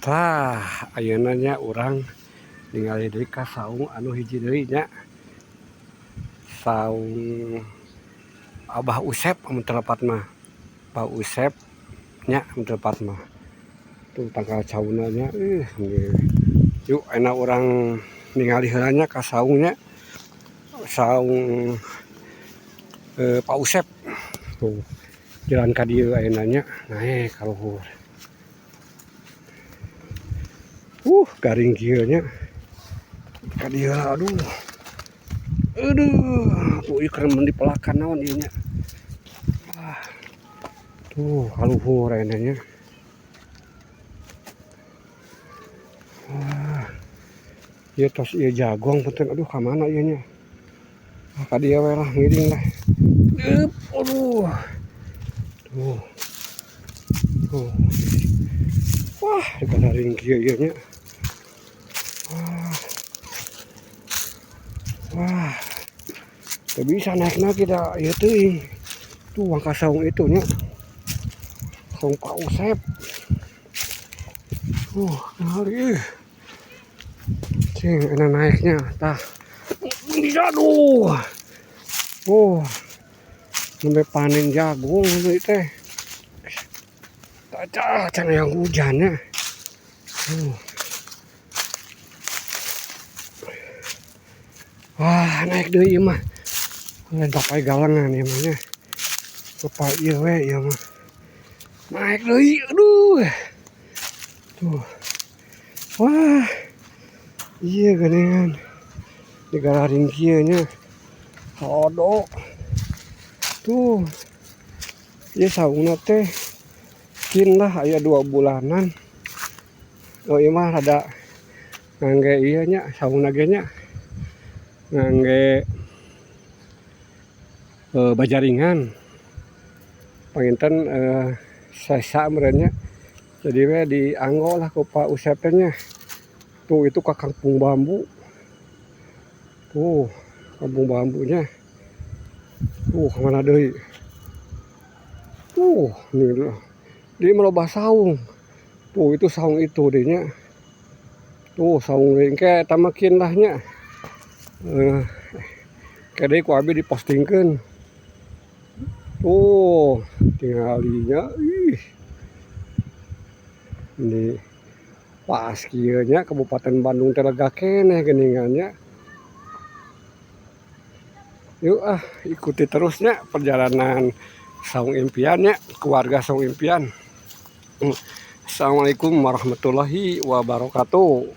Tah ayeuna nya urang ningali deui ka saung anu hiji deui nya. Saung Abah Usep amun teu lepat mah. Abah Usep nya amun teu lepat mah. Tuh tangkal cauna nya ih yuk ayeuna urang ningali heula nya ka saung nya. Saung Pak Usep tuh jalan ka dieu ayeuna nya naek ka luhur. Garing kieu nya ka dieu aduh aduh tuh ieu keur dipelakan naon ieu nya tuh ka luhur ayeuna nya. Ieu tos ieu jagong punten aduh ka mana ieu nya. Ka dieu we lah ngiring lah. Eup aduh. Tuh. Tuh. Wah, garing kieu ieu nya. Wah. Wah. Teu bisa naik lagi da ieu teuing. Tuh ka saung itu nya. Saung Pak Usep. Ih. Cing enak naiknya tah. Aduh. Oh. Sampai panen jagung deui teh. Tah can aya hujan nya. Wah, naik deui ieu mah. Lain papai galengan ieu mah nya. Papai ieu we ieu mah. Naik deui, aduh. Tuh. Wah. Iya geuningan. Di gararing kieu nya. Halodo. Tuh. Ieu saungna teh kin lah aya 2 bulanan. Oh ieu mah rada ngangge ieu nya saungna ge nya. Ngangge bajaringan. Panginten sesa meureun nya. Jadi we dianggo lah ku Pak Usep teh nya. Tuh itu ka kampung bambu. Tuh kampung bambunya. Tuh ka mana deui. Tuh nih di mah loba saung. Tuh itu saung itu deui nya. Tuh saung deui engke eta mah kin lah nya. Ke deui ku abi dipostingkeun. Tuh tinggalinya ih. Ini pas kieu nya Kabupaten Bandung teh lega keneh geuningan nya. Yuk ah ikuti terusnya perjalanan Saung Impian nya, keluarga Saung Impian. Assalamualaikum warahmatullahi wabarakatuh.